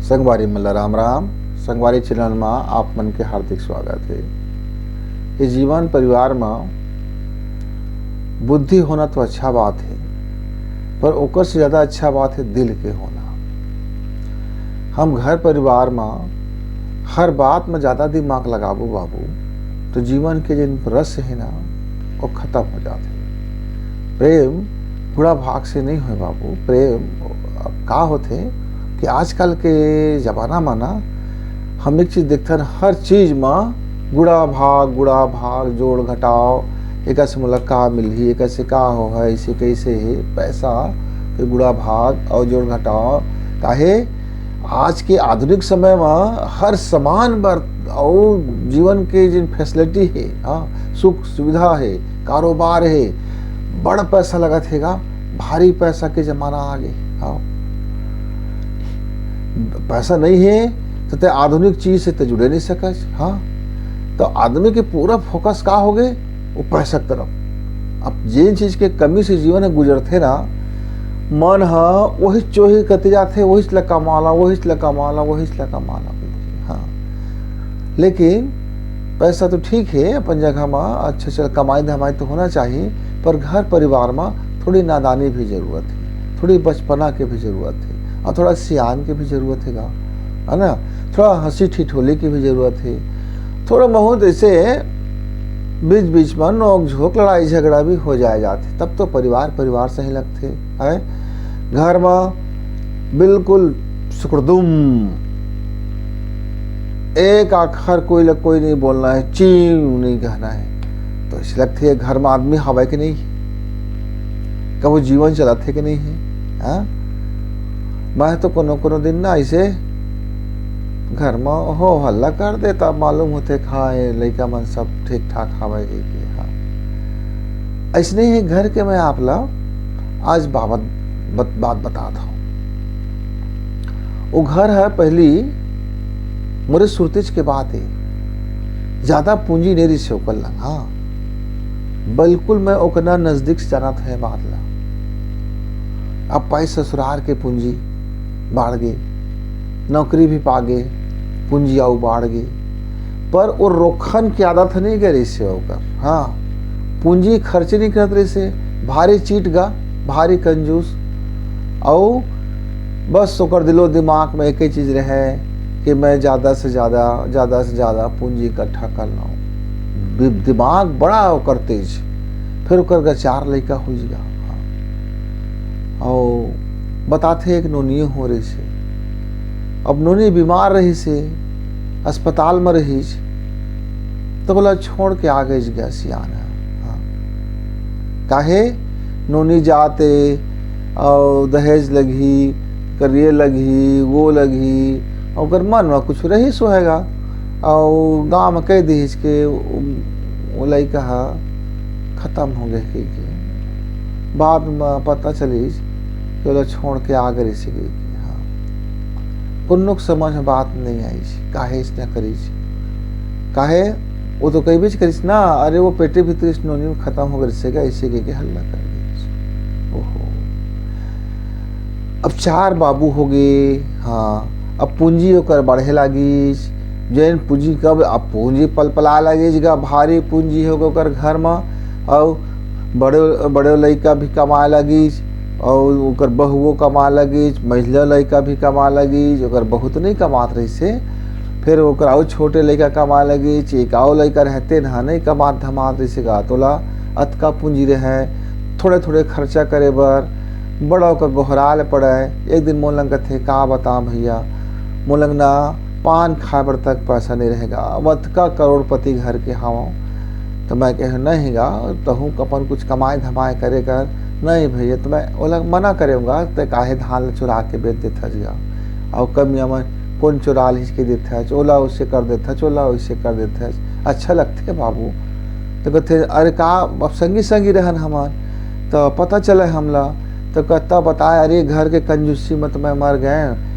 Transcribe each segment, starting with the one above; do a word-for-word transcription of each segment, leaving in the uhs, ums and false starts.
संगवारी मन ला राम राम। संगवारी चैनल मा आप मन के हार्दिक स्वागत हे। ये जीवन परिवार मा बुद्धि होना तो अच्छा बात हे, पर ओकर से ज्यादा अच्छा बात हे दिल के होना। हम घर परिवार मा हर बात मा ज्यादा दिमाग लगाबो बाबू, तो जीवन के जिन रस हे ना, वो खत्म हो जाथे। प्रेम गुड़ा भाग से नहीं होय बाबू। प्रेम अब का होथे कि आजकल के जमाना मा ना, हम एक चीज देखथन, हर चीज मा गुड़ा भाग, गुड़ा भाग, जोड़ घटाव, एकर से मोला का मिलही, एकर से का हो है, इसे कैसे है, पैसा के गुड़ा भाग और जोड़ घटाव। काहे, आज के आधुनिक समय मा हर सामान बर और जीवन के जिन फैसिलिटी है, हाँ, सुख सुविधा है, कारोबार है, बड़ पैसा लगत हेगा, भारी पैसा के जमाना आ गे। हाँ, पैसा नहीं है तो ते आधुनिक चीज से ते जुड़े नहीं सकस। हाँ, तो आदमी के पूरा फोकस का हो गे, वो पैसा के तरफ। अब जिन चीज के कमी से जीवन ह गुजरथे ना, मन ह वही चोही कति जाथे, वही ला कमाला, वही ला कमाला, वही ला कमाला बोलथे। हाँ, लेकिन पैसा तो ठीक है, अपन जगह मा अच्छा चल कमाई धमाई तो होना चाहिए, पर घर परिवार मा थोड़ी नादानी भी जरूरत है, थोड़ी बचपना के भी जरूरत है, और थोड़ा सियान के भी जरूरत है गा, है ना? थोड़ा हंसी ठिठोली की भी जरूरत है। थोड़ा बहुत ऐसे बीच बीच में नोक झोंक, लड़ाई झगड़ा भी हो जाए जाथे, तब तो परिवार परिवार सही लगथे। है घर में बिल्कुल सुकड़दुम, एक आखर कोई ला कोई नहीं बोलना है, चीं नहीं कहना है। तो ऐसे लगथे घर में आदमी हवय कि नहीं, कभू जीवन चलत हे कि नहीं है। हाँ, मैं तो कोनो कोनो दिन ना ऐसे घर में हो हल्ला कर देता, मालूम होथे खाए लइका मन सब ठीक ठाक हवय कहिके। हाँ, ऐसने ही घर के मैं आप ला आज बाबत बत, बात बतात हूँ। वो घर है पहली मोरे सुरतीच के बात है, ज्यादा पूंजी नहीं रिसे ओकर लंग। हाँ, बिल्कुल मैं ओकरना नजदीक से जानत है बात ला। अब पाई ससुरार के पूंजी बाढ़ गे, नौकरी भी पा गे, पूंजी आऊ बाढ़ गे, पर वो रोखन की आदत नहीं गे रिसे ओकर। हाँ, पूंजी खर्च नहीं करत रिसे, भारी चीट गा, भारी कंजूस। अउ बस ओकर दिलो दिमाग में एक ही चीज रहे कि मैं ज्यादा से ज्यादा, ज्यादा से ज्यादा पूंजी इकट्ठा कर लाऊं। दि-, दिमाग बड़ा ओकर तेज। फिर ओकर गा चार लइका हो गा। अउ बताथे एक नोनियो हो रहिसे। अब नोनी बीमार रहिसे, अस्पताल में रहिस, तो बोला छोड़ के आ गइस गा सियान ह। हाँ। काहे? नोनी जाते, अउ दहेज लगही, कर ये लगही, वो लगही, अउ ओकर मन में कुछ रहिस होएगा, अउ गाँव में कह दिहिस के वो, वो लइका ह खत्म हो गए कहिके। बाद में पता चलिस कि ओला छोड़ के आ गए कहिके। हाँ। पुन्नुक समझ में बात नहीं आइस, काहे इसने करिस, काहे वो तो कहिबेच करिस ना, अरे वो पेटे भीतर इस नोनी में खत्म हो गए, ऐसे कहिके हल्ला कर दिस। ओहो, अब चार बाबू हो गए। हाँ, अब पूंजी ओकर बढ़े लागिस, जैन पूंजी कब, अब पूंजी पलपलाए लागिस गा, भारी पूंजी हो गए ओकर घर में। अउ बड़े, बड़े लइका भी कमाए लागिस, अउ ओकर बहुओ कमाए लागिस, मझिला लइका भी कमाए लागिस, ओकर बहुत नहीं कमात रहिसे। फिर ओकर अउ छोटे लइका कमाए लागिस, एक अउ लइका रहे तेन ह नहीं कमात धमात रहिसे गा, तोला अतका पूंजी रहे, थोड़े थोड़े खर्चा करे बर बड़ा ओकर गोहराल पड़े। एक दिन मोर लंग कथे, का बता भैया, मोर लंग ना पान खाए बर तक पैसा नहीं रहेगा, अब अतका करोड़पति घर के हवं। तो मैं कहे, नहीं गा, तहूँ अपन कुछ कमाए धमाए करे कर। नहीं भैया, तो मैं ओला मना करे हूँ गा, ते काहे धान ल चुरा के बेच देथस गा, अउ कमिया में कोन चुरा लिस के देथस, ओला उसे कर देथस, ओला उसे कर देथस, अच्छा लगथे बाबू। तो कहते, अरे का, अब संगी संगी रहन हमार, तो पता चले हमला, तो कहता बताए, अरे घर के कंजूसी में तो मैं मर गए,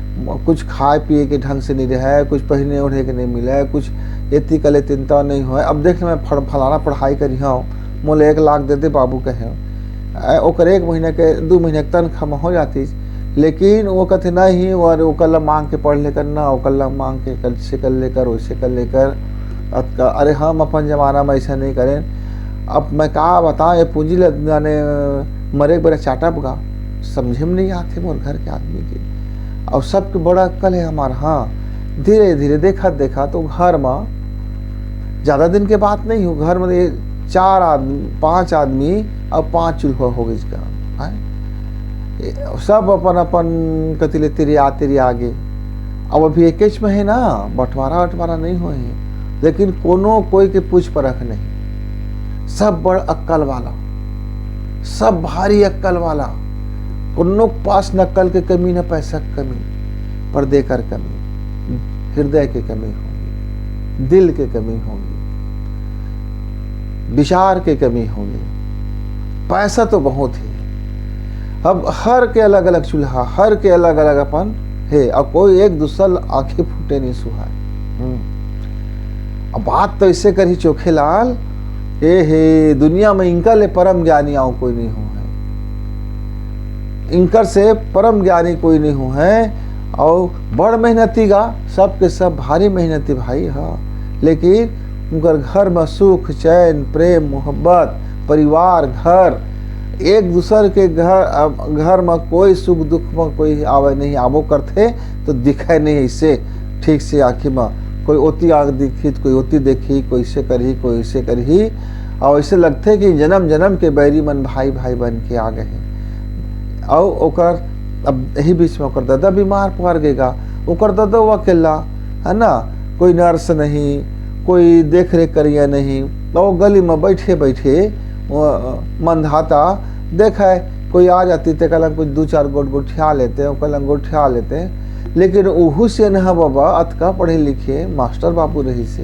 कुछ खाए पिए के ढंग से नहीं रहे, कुछ पहने ओढ़े के नहीं मिले, कुछ एती कले तिनता नहीं होए। अब देख मैं फल-, फलाना पढ़ाई करी हूँ, मोला एक लाख दे दे बाबू कहे। ए, ओकर एक महीना के, दू महीना के तनखा में हो जातीस, लेकिन वो कथे नहीं, और ओकर ला मांग के पढ़ ले कर ना, ओकर ला मांग के कैसे कर लेकर, वैसे कर लेकर। अतका, अरे, हम अपन जमाना में ऐसा नहीं करें। अब मैं का बताऊं, ये पूंजी ला जाने मरे के बेरा चाटब गा, समझे में नहीं आथे मोर घर के आदमी के। और सबके बड़ा अक्कल है हमार। हाँ, धीरे धीरे, देखत देखत वो घर में, ज्यादा दिन के बात नहीं हो, घर में ये चार आदमी, पांच आदमी, अब पांच चूल्हा हो गई इसका, हैं? ये सब अपन अपन कति ले तिरिया तिरिया आगे। अब अभी एकेच में है ना, बंटवारा वंटवारा नहीं होए हे, लेकिन कोनो कोई के पूछ परख नहीं। सब बड़ अक्कल वाला, सब भारी अक्कल वाला, कोनो पास न अक्कल के कमी, न पैसा के कमी, पर देकर कमी, हृदय के कमी होगी, दिल के कमी होगी, विचार के कमी होगी। पैसा तो बहुत है, अब हर के अलग अलग चूल्हा, हर के अलग अलग अपन है, और कोई एक दूसर आंखें फूटे नहीं सुहाए। हम्म। अब बात तो ऐसे करी चोखे लाल, ए हे, दुनिया में इनका ले परम ज्ञानी आओ कोई नहीं हो है, इनकर से परम ज्ञानी कोई नहीं हो है। और बड़ मेहनती गा, सबके सब भारी मेहनती भाई हा, लेकिन उनकर घर में सुख, चैन, प्रेम, मोहब्बत, परिवार, घर, एक दूसर के घर, अब घर में कोई सुख दुख में कोई आवे नहीं, आबो करथे तो दिखे नहीं ऐसे ठीक से आँखी में, कोई ओती आँख दिखी तो कोई ओती देखी, कोई ऐसे करही, कोई ऐसे करही। और ऐसे लगथे कि जन्म जन्म के बैरी मन भाई भाई बन के आ गए हैं। और ओकर, अब यही बीच में ओकर दादा बीमार पड़ गएगा, ओकर दादा वो अकेला, है ना, कोई नर्स नहीं, कोई देख रेख करिया नहीं, तो वो गली में बैठे बैठे वो मंधाता देखे, कोई आ जाती तो कहला कुछ दो चार गोट गोठिया लेते हैं, कहला गोठिया लेते हैं। लेकिन ओहू से नहा बाबा अतका पढ़े लिखे मास्टर बाबू रही से,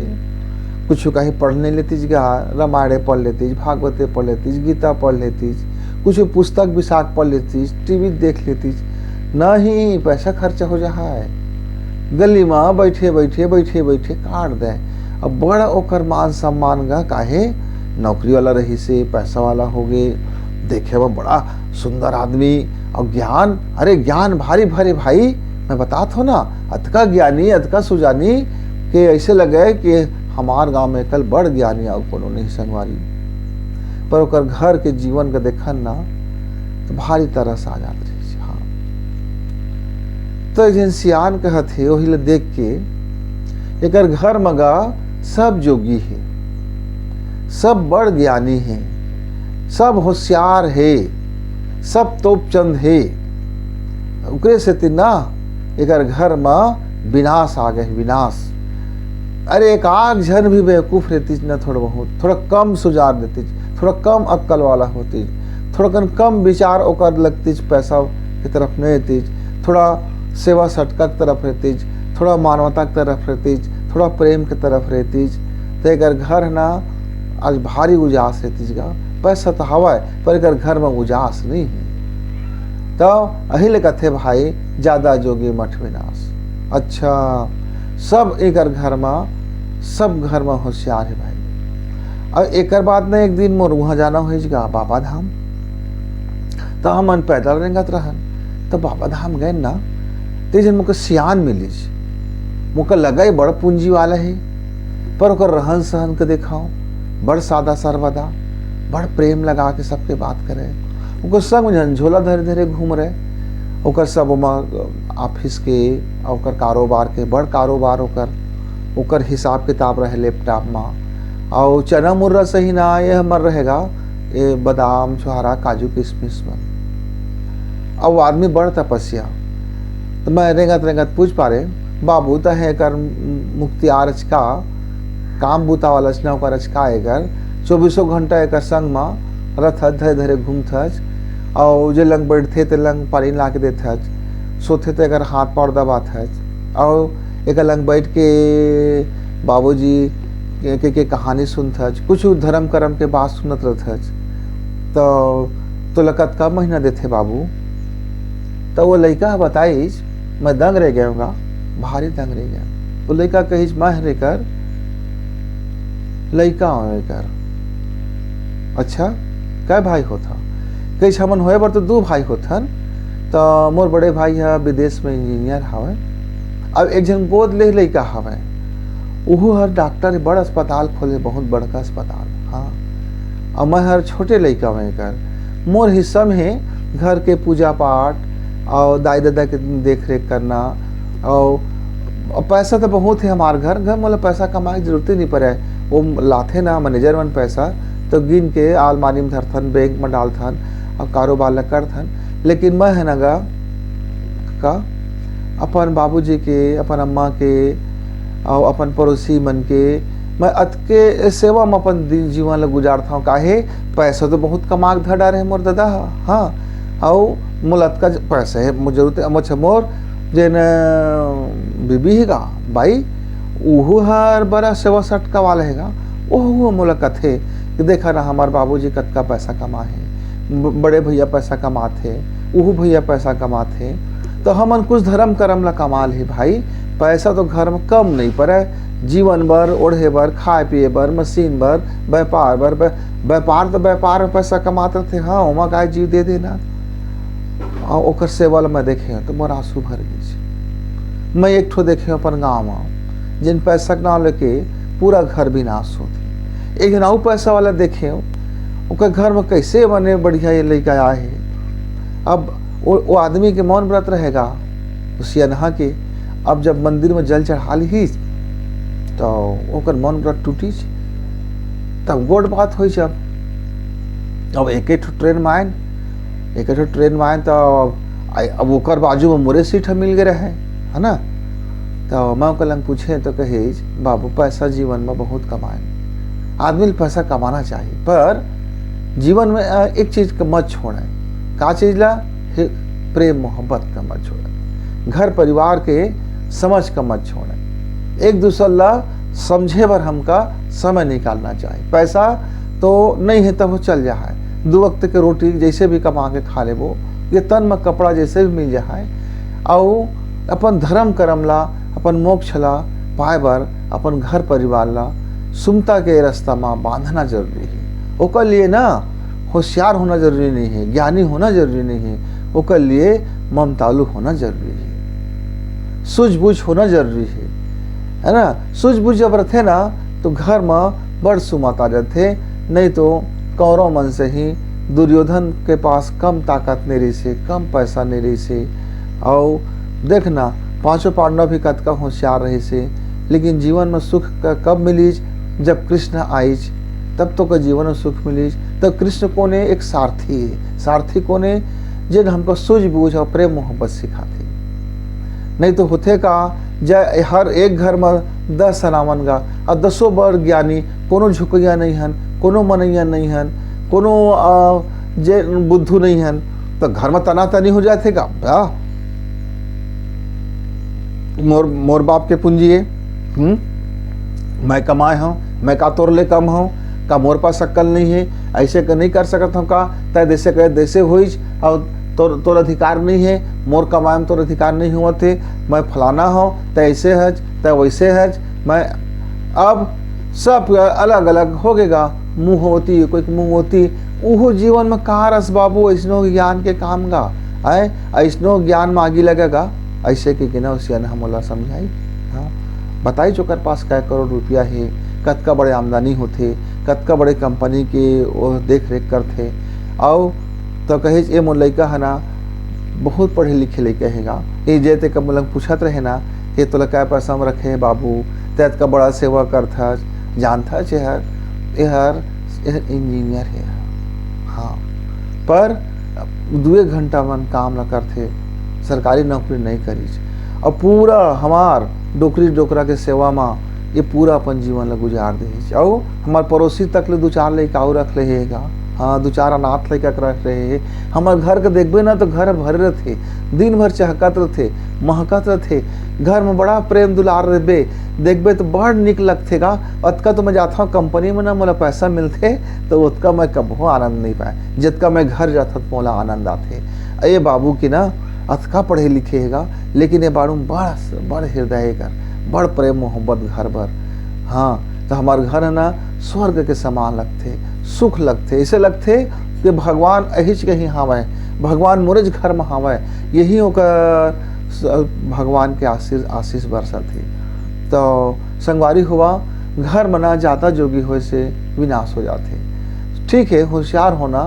कुछ कहीं पढ़ नहीं लेती गा, रामायणे पढ़ लेती, भागवते पढ़ लेती, गीता पढ़ लेती, कुछ पुस्तक विसाख पढ़ लेती, टीवी देख लेती, नहीं पैसा खर्चा हो जा है। गली में बैठे बैठे, बैठे बैठे काट दे। अब बड़ा ओकर मान सम्मान गा, काहे नौकरी वाला रही से, पैसा वाला हो गए, देखे में बड़ा सुंदर आदमी। और ज्ञान, अरे ज्ञान भारी भारी भाई, मैं बतात हो ना, अतका ज्ञानी, अतका सुजानी के ऐसे लगे कि हमार गांव में कल बड़ ज्ञानी और कोनो नहीं संगवारी। पर ओकर घर के जीवन का देखन ना, तो भारी तरस आ जात रही। हाँ, तो एक झन सियान कहत हे, वही ले देख के, एकर घर मगा सब जोगी हे, सब बड़ ज्ञानी हे, सब होशियार हे, सब तोपचंद हे। ओकरे सेती ना एकर घर म विनाश आ गए, विनाश। अरे, एक आग झन भी बेवकूफ रहतीच ना, थोड़ा बहुत, थोड़ा कम सुजार देतीच, थोड़ा कम अक्कल वाला होतीच, थोड़ा कन कम विचार ओकर लगतीच, पैसा की तरफ नहीं रहतीच, थोड़ा सेवा सटका की तरफ रहतीच, थोड़ा मानवता की तरफ रहतीच, थोड़ा प्रेम की तरफ रहतीच, तो एकर घर ना आज भारी उजास रहतीच गा। पैसा तो हवाए, पर एकर घर में उजास नहीं है। तो अही ले कथे भाई, ज्यादा जोगी मठ विनाश। अच्छा, सब एकर घर में, सब घर में होशियार है भाई। अब एकर बाद ना एक दिन मोर वहाँ जाना होइच गा बाबा धाम। तो हमन पैदल रेंगत रहन, तो बाबा धाम गए ना, ते जन मोके सियान मिलिस। मोके लगा ये बड़ पूंजी वाला है, पर ओकर रहन सहन के देखाओ, बड़ सादा सरवदा, बड़ प्रेम लगा के सबके बात करे। ओकर संग में झन झोला धरे धरे घूम रहे। ओकर सब ओमा ऑफिस के, ओकर कारोबार के, बड़ कारोबार ओकर, ओकर हिसाब किताब रहे लैपटॉप में। और चना मुर्रा सही ना, ये हमर रहेगा, ये बादाम, छोहारा, काजू, किशमिश मन। अब वो आदमी बड़ तपस्या। तो मैं रेंगत रेंगत पूछ पारे, "बाबू, तहे एकर मुख्तियार अच का, काम बूता वाला अच ना, ओकर अच का एकर? चौबीसों घंटा एकर संग म रथच, धरे धरे घूमथच, अउ जे लंग बैठथे ते लंग पानी ला के देथच, सोथे ते एकर हाथ पाँव दबाथच, अउ एकर लंग बैठ के बाबूजी के, के, के कहानी सुनथच, कुछ धर्म करम के बात सुनत रहथच, तो तोला कतका महीना देथे बाबू?" तो वो लइका ह बताइस, "मैं दंग रह गया हूँ गा, भारी दंग रह गया।" वो लइका कहिस, "मैं हरे कर लइका हूँ कर।" "अच्छा, कै भाई होथा?" कहिस, "हमन होए बर तो दू भाई होथन, त मोर बड़े भाई ह विदेश में इंजीनियर हवय। अब एक झन गोद ले लइका हवय, उहू हर डॉक्टर हे, बड़ अस्पताल खोले, बहुत बड़का अस्पताल। हाँ, अब मैं हर छोटे लइका हवं एकर। मोर हिस्सा में हे घर के पूजा पाठ अउ दाई ददा के देख रेख करना। अउ पैसा तो बहुत हे हमार घर, घर मोला पैसा कमाए के जरूरत ही नहीं पड़े। वो लाथे ना मैनेजर मन पैसा, तो गिन के आलमारी में धरथन, बैंक में डालथन अउ कारोबार ला करथन। लेकिन मैं है ना गा, का अपन बाबूजी के, अपन अम्मा के अउ अपन पड़ोसी मन के मैं अतके सेवा में अपन दिन जीवन ला गुजारथंव। काहे, पैसा तो बहुत कमा के धर डारे हे मोर ददा ह। हाँ, अउ मोला अतका ज-, पैसा हे, मोर जरूरत हे। अच्छा, मोर जेन, अ, बीबी हे गा, बाई, उहू हर बड़ा सेवा सटका वाला हे गा। ओहू मोला कथे कि देखा ना, हमार बाबूजी कतका पैसा कमा हे, ब-, बड़े भैया पैसा कमात हे, उहू भैया पैसा कमात हे, तो हमन कुछ धर्म करम ला कमा ले भाई। पैसा तो घर में कम नहीं पड़े, जीवन बर, ओढ़े बर, खाए पिए बर, मशीन बर, व्यापार बर, व्या-, व्यापार तो व्यापार में पैसा कमात रथे। हाँ, ओमा काय जीव दे देना। अउ ओकर सेवा ल मैं देखे हंव, तो मोर आंसू भर गिस। मैं एक ठो देखे हंव अपन गांव म, जेन पैसा के नाम लेके पूरा घर विनाश होथे। एक झन अउ पैसा वाला देखे हंव, ओकर घर म कैसे बने बढ़िया ये लइका आए हे। अब वो, वो आदमी के मौन व्रत रहेगा, उस सियनहा के। अब जब मंदिर में जल चढ़ा लिहिस, तो ओकर मौन व्रत टूटिस, तब गोठ बात होइस। अब, अब एक ठो ट्रेन में आयन, एक ठो ट्रेन में आयन, तो अब, अब ओकर बाजू में मोरे सीट ह मिल गए रहे, है ना? तो मैं ओकर लंग पूछे, तो कहे, "बाबू, पैसा जीवन में बहुत कमाए, आदमी ल पैसा कमाना चाहिए, पर जीवन में, अ, एक चीज के मत छोड़े।" का चीज ला? हे, प्रेम मोहब्बत का मत छोड़े, घर परिवार के समझ का मत छोड़े, एक दूसर ला समझे बर हमका समय निकालना चाहिए। पैसा तो नहीं है तब चल जा है, दो वक्त के रोटी जैसे भी कमा के खा लेबो, ये तन में कपड़ा जैसे भी मिल जा है, अउ अपन धर्म करम ला, अपन मोक्ष ला पाए बर अपन घर परिवार ला सुमता के रास्ता मा बांधना जरूरी है। ओकर लिए ना होशियार होना जरूरी नहीं है, ज्ञानी होना जरूरी नहीं है, ओकर लिए ममतालु होना जरूरी है, सूझबूझ होना जरूरी है, है ना? सूझबूझ जब रथे ना, तो घर म बड़ सुमत आ जाथे। नहीं तो कौरव मन से ही दुर्योधन के पास कम ताकत नहीं रहिसे, कम पैसा नहीं रहिसे। अउ देखना, पांचों पांडव भी कतका होशियार रहिसे, लेकिन जीवन में सुख क-, कब मिलिस? जब कृष्ण आइस, तब तो का जीवन में सुख मिलिस। तो कृष्ण कोने? एक सारथी है। सारथी कोने? जेन हमको सूझबूझ अउ प्रेम मोहब्बत सिखाथे। नहीं तो होथे का, जय हर एक घर में दस सनावन गा, अउ दसों बड़ ज्ञानी, कोनो झुकैया नहीं हन, कोनो मनैया नहीं हन, कोनो, अ, जे बुद्धू नहीं हन, तो घर में तनातनी हो जाथे का? आ? मोर, मोर बाप के पूंजी है, हम्म? मैं कमाए हूँ, मैं का तोर ले कम हूँ? का मोर पास अक्कल नहीं है? ऐसे का नहीं कर सकत हूँ का? तय जैसे करे, जैसे होइस, और तोर, तोर अधिकार नहीं है, मोर कमाए में तोर अधिकार नहीं हुआ थे, मैं फलाना हूँ, तय ऐसे हज, तय वैसे हज, मैं अब सब अलग-अलग हो गेगा, मुँह होती, कोई के मुँह होती, उहू जीवन में का रस बाबू, अइसनो ज्ञान के काम गा, आय, अइसनो ज्ञान मागी लगेगा, ऐसे के, के ना उसी अन हमला समझाई, हाँ, बताई जो ओकर पास कै करोड़ रुपया हे, कतका बड़े आमदनी होथे, कतका बड़े कंपनी के वो देख रेख करथे, अउ तो कहेच, "ए मोर लइका ह ना, बहुत पढ़े लिखे लइका हे गा।" ए जे ते कब मोला पूछत रहे ना, "ए तोला काय पैसा में रखे हे बाबू, ते अतका बड़ा सेवा करथस, जानथस एहर, एहर, एहर इंजीनियर हे।" हाँ, पर दुए घंटा मन काम ला करथे, सरकारी नौकरी नहीं करिस। अब पूरा हमार डोकरी डोकरा के सेवा मा ये पूरा अपन जीवन ला गुजार देहिस। अउ हमर पड़ोसी तक ले दू चार लइका अउ रख ले हे गा। हाँ, दू चार अनाथ लइका के रख रहे हे। हमर घर के देखबे ना, तो घर भरे रथे, दिन भर चहकत रथे, महकत रथे। घर में बड़ा प्रेम दुलार रहिबे, देखबे तो बड़ निक लगथे गा। अतका तो मैं जाथव कंपनी में ना, मोला पैसा मिलथे, तो ओतका मैं कभो आनंद नहीं पाए, जतका मैं घर जाथव, मोला आनंद आथे। ए बाबू की ना, अतका पढ़े लिखे हे गा, लेकिन ये बाबू बड़, बड़ हृदय कर, बड़ प्रेम मोहब्बत घर बर। हाँ, तो हमार घर है ना, स्वर्ग के समान लगथे, सुख लगथे, ऐसे लगथे कि भगवान अहिच कहीं हवय, भगवान मोरेच घर म हावय, यही ओकर स-, भगवान के आशीष, आशीष बरसत हे। तो संगवारी हुआ, घर म ना जादा जोगी होए से विनाश हो जाथे। ठीक है, होशियार होना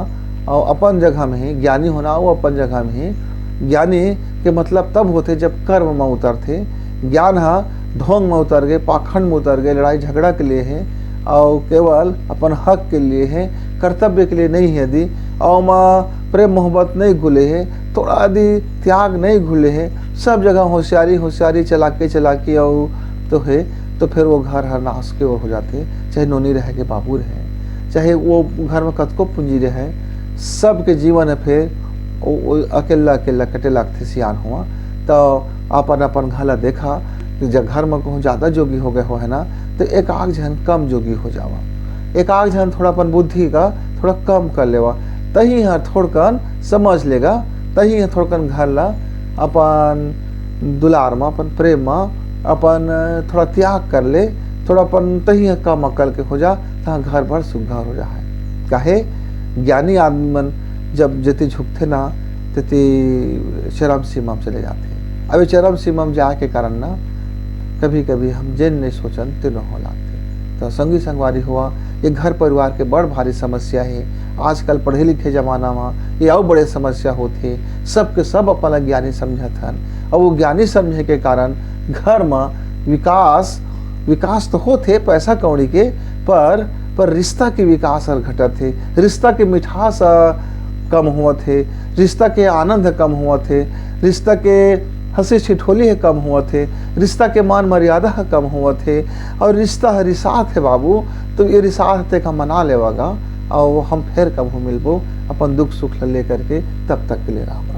अउ अपन जगह में ही, ज्ञानी होना अउ अपन जगह में ही। ज्ञानी के मतलब तब होथे जब कर्म म उतरथे। ज्ञान ह ढोंग म उतर गे, पाखंड म उतर गे, लड़ाई झगड़ा के लिए हे अउ केवल अपन हक के लिए हे, कर्तव्य के लिए नहीं हे यदि, अउ ओमा प्रेम मोहब्बत नहीं घुले हे, थोड़ा यदि त्याग नहीं घुले हे, सब जगह होशियारी, होशियारी, चलाकी, चलाकी अउ तो हे, तो फिर वो घर हर नाश के ओर हो जाथे, चाहे नोनी रहे के बाबू रहे, चाहे वो घर में कतको पूंजी रहे, सबके जीवन ह फिर ओ, ओ अकेल्ला, अकेल्ला कटे लागथे। सियान हुआ, तो अपन, अपन घर ला देखा कि जब घर में कहूँ ज्यादा जोगी हो गए हो है ना, तो एक आध झन कम जोगी हो जावा, एक आध झन थोड़ा अपन बुद्धि का थोड़ा कम कर लेवा, तही हर थोड़कन समझ लेगा, तही हर थोड़कन घर ला अपन दुलार म, अपन प्रेम म, अपन थोड़ा त्याग कर ले, थोड़ा अपन तही ह कम अकल के हो जा, तहाँ घर भर सुग्घर हो जा है। काहे? ज्ञानी आदमी मन जब जेती झुकथे ना, तेती चरम सीमा म चले जाथे। अब ये चरम सीमा म जाए के कारण ना, कभी-कभी हम जेन नहीं सोचन, तेनो हो लागथे। तो संगी संगवारी हुआ, ये घर परिवार के बड़ भारी समस्या हे। आजकल पढ़े लिखे जमाना म ये अउ बड़े समस्या होथे। सबके सब अपन ला ज्ञानी समझत हन, अउ वो ज्ञानी समझे के कारण घर म विकास, विकास तो होथे पैसा कौड़ी के, पर, पर रिश्ता के विकास हर घटत हे, रिश्ता के मिठास ह कम होवत हे, रिश्ता के आनंद ह कम होवत हे, रिश्ता के हंसी ठिठोली ह कम होवत हे, रिश्ता के मान मर्यादा ह कम होवत हे, अउ रिश्ता ह रिसात हे बाबू। तो ये रिसात तेका मना लेवा गा, अउ हम फेर कभू मिलबो अपन दुख सुख ल लेकर के। तब तक के लिए राम।